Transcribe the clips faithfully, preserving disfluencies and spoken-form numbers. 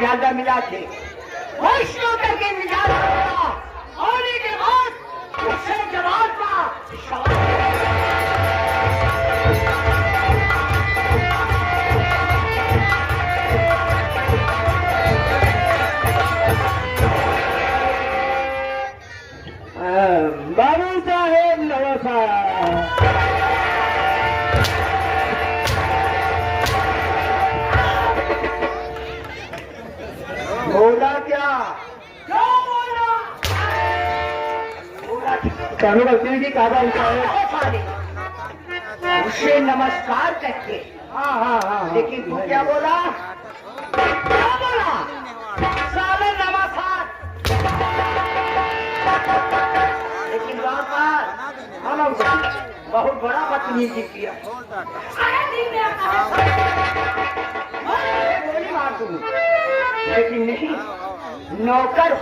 प्याला मिला के वैष्णो करके इंतजार करेगा। आने के बाद उससे जवाब का सवाल। हाँ, बाबू साहेब नमस्कार। बोला क्या? क्यों बोला? बोला क्या? कानू गलती की कहा बाबू साहेब? उसे नमस्कार करके। हाँ, हाँ, हाँ, हाँ। लेकिन तू क्या बोला? क्या बोला? साले नवासार। लेकिन बार बार हम लोग बहुत बड़ा बदतमीजी किया। अरे दिन में आता है। गोली मार दूँ। लेकिन नहीं, नौकर।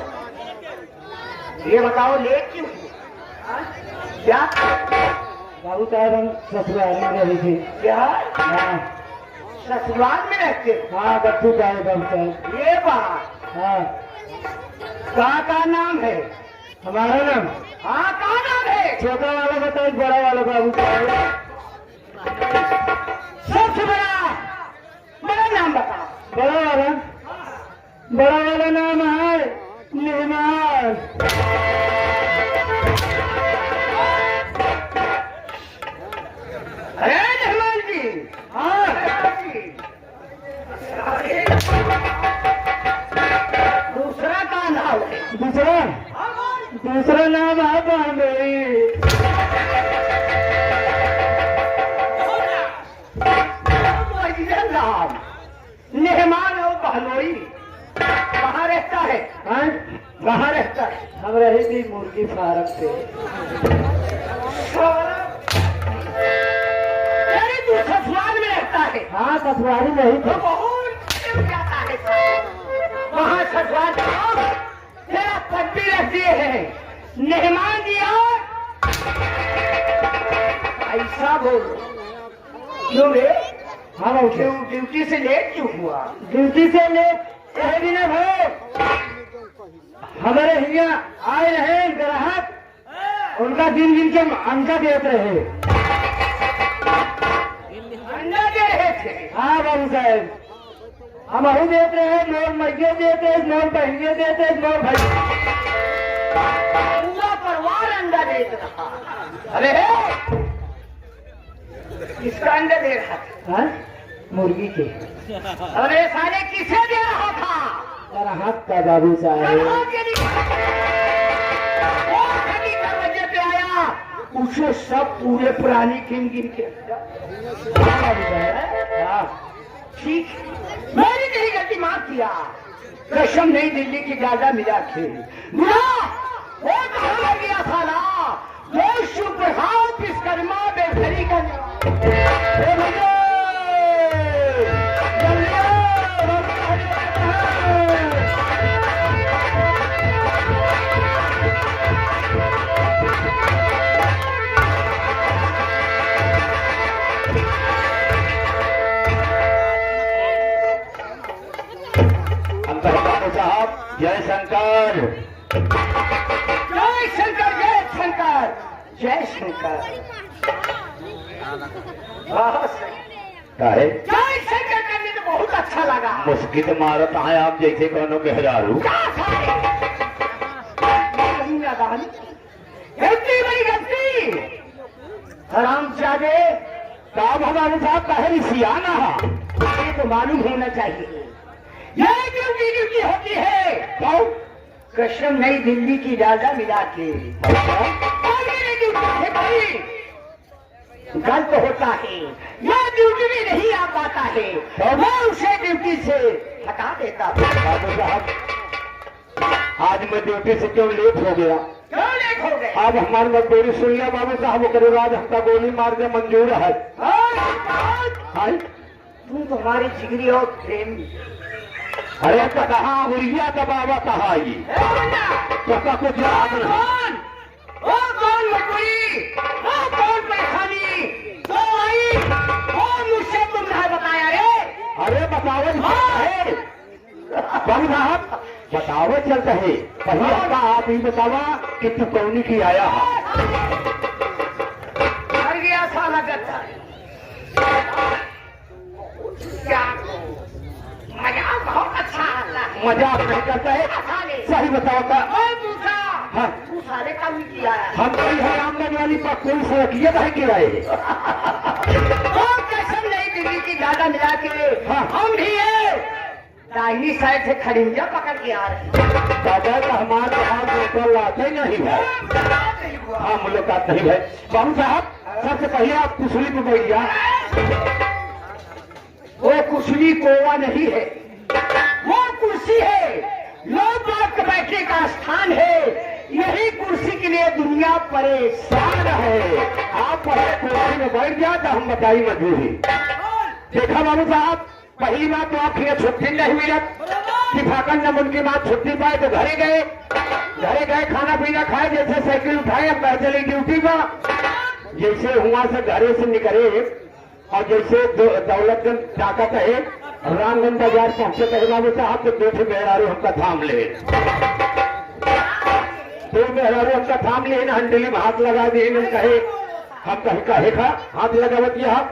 ये बताओ, लेट क्यों हुआ? क्या? बाबू साहब, हम ससुराल में रहे थे। क्या? हाँ। ससुराल में रहते हो? हाँ, गट्टू का है बाबू साहब। ये बात। हाँ। का, का नाम है? हमारा नाम? हाँ, का नाम है? छोटा वाला बताओ, बड़ा वाला बाबू साहब। सबसे बड़ा, बड़ा नाम बताओ। बड़ा वाला? बड़ा वाला नाम है मेहमान। अरे मेहमान जी। हाँ। दूसरा का नाम है? दूसरा? दूसरा नाम है बहनोई। मेहमान और बहनोई कहाँ रहता है? हैं? कहाँ रहता है? हम रहे थे मुर्गी फार्म पे। अरे, तू ससुराल में रहता है? हाँ, ससुराल में ही तो थे। बहुत दूर जाता है। वहाँ ससुराल जाओ, तेरा पद भी रख दिए हैं, मेहमान जी आओ। ऐसा बोलो। क्यों रे? हाँ बाबू। क्यों ड्यूटी से लेट क्यों हुआ? ड्यूटी से लेट यह भी ना भाई, हमारे हियाँ आए रहे ग्राहक, उनका दिन दिन के अंडा देत रहे। अंडा दे रहे थे? हाँ बाबू साहब, हमहू देत रहे, मोर मइयो देत रहे, मोर बहिनियो देत रहे, मोर भाई, पूरा परिवार अंडा देत रहा। अरे हे! किसका अंडा दे रहा था? हाँ? मुर्गी के। अरे साले, किसे दे रहा था? ग्राहक का बाबू साहब। ग्राहक के लिए। वो ठगी दरवाजे पे आया, उसे सब पूरे प्राणी गिन गिन के। हाँ। ठीक, मैंने तेरी गलती माफ किया। कसम नई दिल्ली की ज्यादा मिला खेल। बुला, वो कहाँ मर गया साला? वो सुप्रभात विश्वकर्मा बेलसरी का निवास। हे भैया, जल्दी आओ, हम अंतर्बाबू साहब, जय शंकर। जय शंकर, जय शंकर, जय शंकर। वाह, सही। काहे? जय शंकर करने तो बहुत अच्छा लगा। मुस्कित मारत हैं आप जैसे कौनो मेहरारू। क्या सारे? कहीं ना दानी। गलती बड़ी गलती। हरामजादे। काम हमारे साथ पहली सियाना है। ये तो मालूम होना चाहिए। ये ड्यूटी, ड्यूटी होती है। कौन? कसम नई दिल्ली की ज्यादा मिला के। अच्छा। और मेरी ड्यूटी है भाई। गलत होता है। यह ड्यूटी में नहीं आ पाता है। कौन? मैं उसे ड्यूटी से हटा देता हूँ। बाबू साहब, आज मैं ड्यूटी से क्यों लेट हो गया? क्यों लेट हो गए? आज हमारी मजबूरी सुन लिया बाबू साहब, ओकरे बाद हमका गोली मार दे मंजूर है। हाँ, हाँ। हाँ? तू तो हमारे जिगरी और प्रेमी। अरे तो कहाँ उड़िया दबावा कहाँ ये? ए उड़िया! तो का कुछ याद नहीं। कौन? वो कौन मजबूरी? वो कौन परेशानी? तो आई, वो मुझसे तुम नहीं बताया रे? अरे बताओ, हाँ। है। बाबू साहब, बतावे चलत है, पहिले हमका आप ई बतावा कि तू कौनी की आया है? मर गया साला गद्दा। क्या? मजाक बहुत अच्छा आता है। मजाक नहीं करता है। अच्छा ले। सही बताओ का? ओए मूसा, हाँ। तू साले का भी किया है। हम तो यहाँ आमदन वाली पर कोई सड़क ये नहीं किराए। तो कसम नहीं दिल्ली की दादा मिला के हाँ। हम भी है। दाहिनी साइड से खड़िंजा पकड़ के आ रही। दादा का हमारे यहाँ तो ऊपर लाते नहीं है। हम लोग का नहीं है। बाबू साहब, सबसे पहिले आप कुर्सी पे बैठ जा। वो कुर्सी कोवा नहीं है, वो कुर्सी है, लोग बाग के बैठने का स्थान है। यही कुर्सी के लिए दुनिया परेशान है। आप पहिले कुर्सी में बैठ जा तो हम बताई मजबूरी। देखा बाबू साहब, पहली बात तो आप फिर छुट्टी नहीं मिलत कि फाकन न मुनकी माँ छुट्टी पाए तो घरे गए, घरे गए खाना पीना खाए, जैसे साइकिल उठाए हम घर चले ड्यूटी पर। जैसे हुआ से घरे से निकले और जैसे दौ-, दौलतगंज ताकत है, रामगंज बाजार पहुंचे कहे बाबू साहब तो दो ठे मेहरारू हमका थाम ले, दो मेहरारू हमका थाम ले ना, हंडली में हाथ लगा दिए, हम कहे हम कहे, "काहे का हाथ लगावत ये हम?"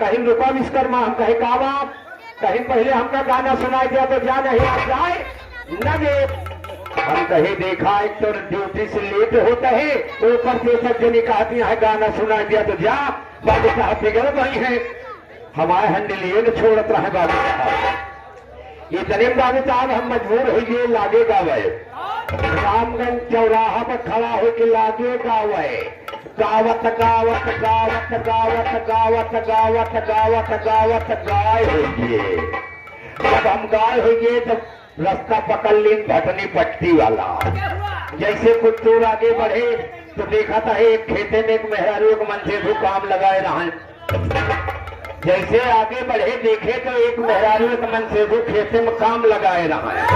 कहीं, "रुपा विश्वकर्मा।" हम कहे, "का बा?" कहीं, "पहिले हमका गाना सुनाई दिया तो जा, नहीं आप जाए न दे।" हम कहे, "देखा, एक तो ड्यूटी से लेट होता है, ऊपर से सब जनी कहती है गाना सुनाई दिया तो जा।" बाबू साहब बिगड़ गई हैं, हमारे हंडलिए न छोड़त रहे बाबू साहब। इतने में बाबू साहब हम मजबूर होइए, लागे गावे। रामगंज चौराहा पर खड़ा होके लागे गावे। गावत, गावत, गावत, गावत, गावत, गावत, गावत, गावत गाय होइए। जब हम गाय होइए, तब रास्ता पकड़ लीन भटनी पट्टी वाला। जैसे कुछ दूर आगे बढ़े, तो देखा था एक खेते में एक मेहरारू एक मनसेधू काम लगाए रहन। जैसे आगे बढ़े देखे तो एक मेहरारू एक मनसेधू खेते में काम लगाए रहा है।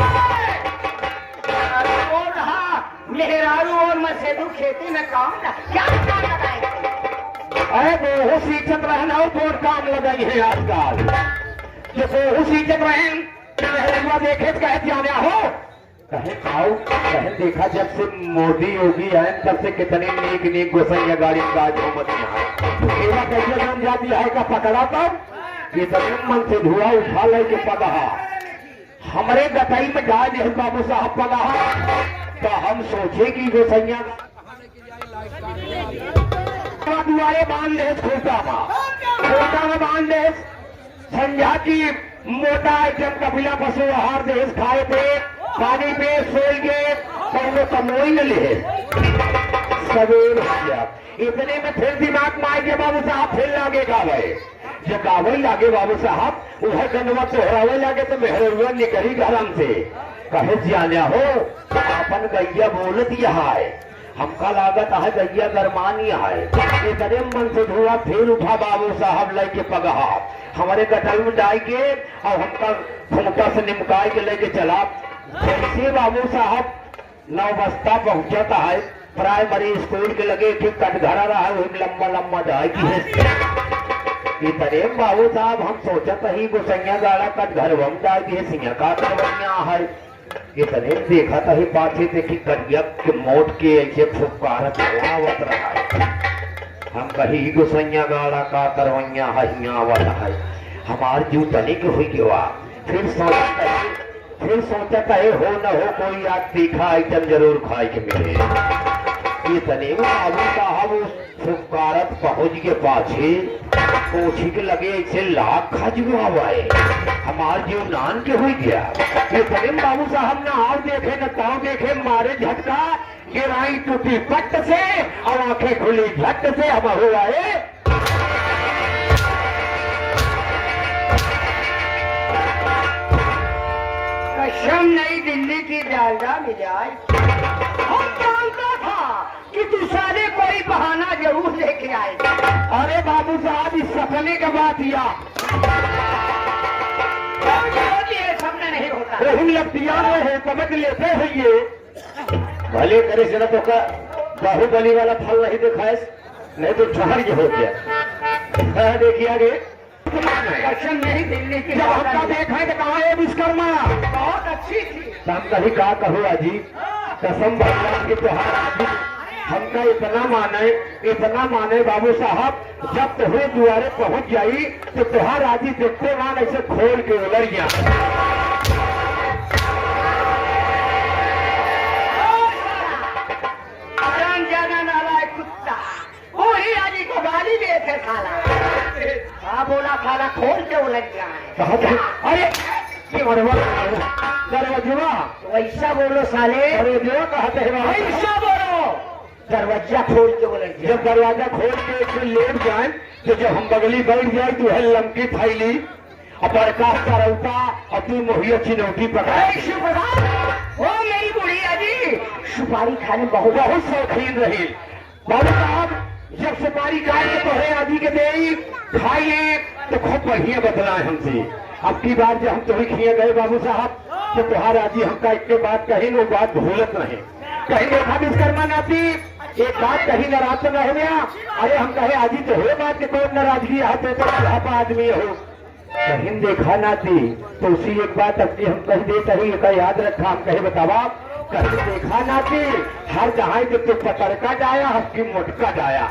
अरे बोल रहा, मेहरारू और मनसेधू खेती में काम ना, क्या काम लगाए? अरे बोहू सींचत रहन और बोर काम लगाई है आजकल। जो बोहू सींचत रहन, मेहरारू देखे तो कहे, "जाने हो।" कहे, "आओ।" कहे, "देखा, जब से मोदी योगी आए, तब से कितनी नीक नीक गोसैया गाड़ी का झूमत यहाँ है। एवा कैसे बन जाती है का पकड़ा तब?" ये तब मन से धुआं उठा ले के पगहा। हमरे गटई में डाल दे बाबू साहब पगहा। तो हम सोचे कि गोसैया दुआरे बांध दे खूंटा में, खूंटा में बांध दे संझा की मोटा आइटम कपिला पशु आहार देश खाए पे, पानी पे, सोई के, कौनो कमोई न ले। सवेर हो गया। इतने में फिर दिमाग में आए के बाबू साहब फिर लागे गावे। जब गावे लागे बाबू साहब, वह गनवा तोहरावे लागे तो मेहररुआ निकली घरम से। कहे, "जाना हो, अपन गैया बोलत यहाँ है।" हमका लागत है गैया गरमानी है। इतने मन से धुआं फिर उठा बाबू साहब लेके पगहा, हमारे गटल में डाल के और हमका खूंटा से निमकाए के लेके चला। जैसे बाबू साहब नौ बस्ता पहुंचत है, प्राइमरी स्कूल के लगे एक ठे कटघरा रहा, वही लंबा लंबा डाल की है। इतने में बाबू साहब हम सोचत ही गोसैया गाड़ा कटघरवा में डाल दिए, सिया का करवैया है। इतने देखा था ही पाछे देखी करिया के मोट के ऐसे फुफकार चलावत रहा है। हम कही, "ई गोसैया गाड़ा का करवैया है, हियाँ आवत है।" हमार जीव तनिक हुई गवा। फिर सोचत है, फिर सोचत है, हो न हो कोई आज तीखा आइटम जरूर खाए के मिले। इतने में बाबू साहब उस फुफकारत पहुंच के पाछे पोछी के लगे ऐसे लाग खजुआवे। हमार जीव नान के हुई गया। ये प्रेम बाबू साहब ना आओ देखे, ना ताव देखे, मारे झटका, गिराई टूटी पट से और आंखें खुली झट से। हम हुआ ए कसम नई दिल्ली की डालडा मिलाई। हम जानता था कि तू साले कोई बहाना जरूर लेके आएगा। अरे बाबू साहब, इस सपने का बात या। क्यों नहीं होती है, सपना नहीं होता। वही लतिया में है, समझ लेते हैं ये। भले करे से ना तो का बाहुबली वाला फल नहीं दिखाए, नहीं तो जहर ये हो गया। हाँ, देखिए आगे। दर्शन नहीं मिलने की जब हमका देखा तो कहा, "ए विश्वकर्मा।" बहुत अच्छी थी। तो हम कही, "का कहू आजी, कसम भगवान की तोहार आजी, हमका इतना माने, इतना माने बाबू साहब, जब तोहरे दुआरे पहुंच जाई तो तोहार आजी देखते मान ऐसे खोल के उलर जाए।" आराम जाना नालायक कुत्ता। वही आजी को गाली देत है साला। हाँ बोला साला, खोल के उलट जाए। कहा था, अरे, ये बड़वा, दरवाजवा। वैसा बोलो साले। दरवाजवा कहा था, वैसा बोलो। दरवाजा खोल के उलट जाए। जब दरवाजा खोल के फिर लेट जाए, तो जब हम बगली बैठ जाए, तो वह लमकी थैली, अब बड़का सरौता, अति मोहिया चिनौटी पकड़ा। ए, सुप्रभात। ओ मेरी बुढ़िया जी, सुपारी खाने बहुत बहुत शौकीन रही। बाबू साहब, जब सुपारी काट के तोहरे आजी के देई, खाई, तो खूब बढ़िया बतलाए हमसे। अब की बार जब हम तोहरे खिए गए बाबू साहब, तो तोहार आजी हमका एक बात कही, वो बात भूलत नहीं। कहीं देखा विश्वकर्मा नाती, एक बात कहीं नाराज तो नहीं हुआ। अरे हम कहे आजी, तोहरे बात के कौन नाराजगी है, तो तो बुढ़ापा आदमी हो। कहीं देखा नाती, तो उसी एक बात अपनी हम कह देत ही, एका याद रखा, हम कहे बतावा, कहीं देखा नाती, हर जहाँ के तू पतरका जाया, हर की मोटका जाया।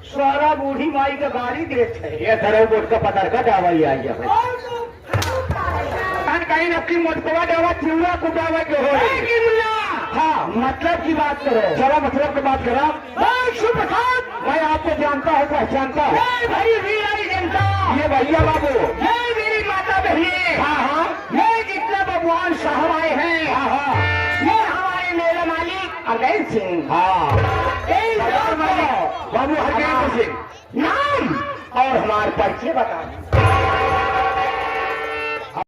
सारा बूढ़ी माई के गाली देत है। ये धरो मोटका पतरका जावा ही आई है। हम कहीं अपनी मोटकवा डावा चिउरा कुटावे के हो। ए, की मुल्ला? हाँ। मतलब की बात करो। चलो मतलब की बात करो। ए, सुप्रभात। मैं आपको जानता हूँ, पहचानता हूँ। ए, भरी वीराई जनता। ये भैया बाबू। ये मेरी माता बहनें। हाँ, हाँ। ये जितना भगवान साहब आए हैं। हाँ, हाँ। ये हमारे मेला मालिक हरदेव सिंह। हाँ। ये सरदार मालिक बाबू हरदेव सिंह। नाम और हमार परिचय बता दो।